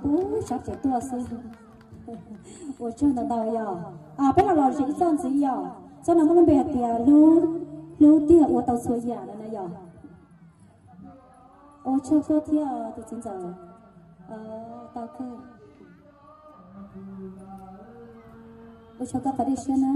Ub, sab pem tuaj xwb. Ua tsaug ntau ntau yog. Peb los los zem ib txoj ntxiv yog txoj no muaj lub npe hais tias hlub, hlub tiag ua tau txhua yam no na yog. Ua tsaug koj thiab tus txiv ntxawm. Tau kawg. Ua tsaug koj qhov dej siab na.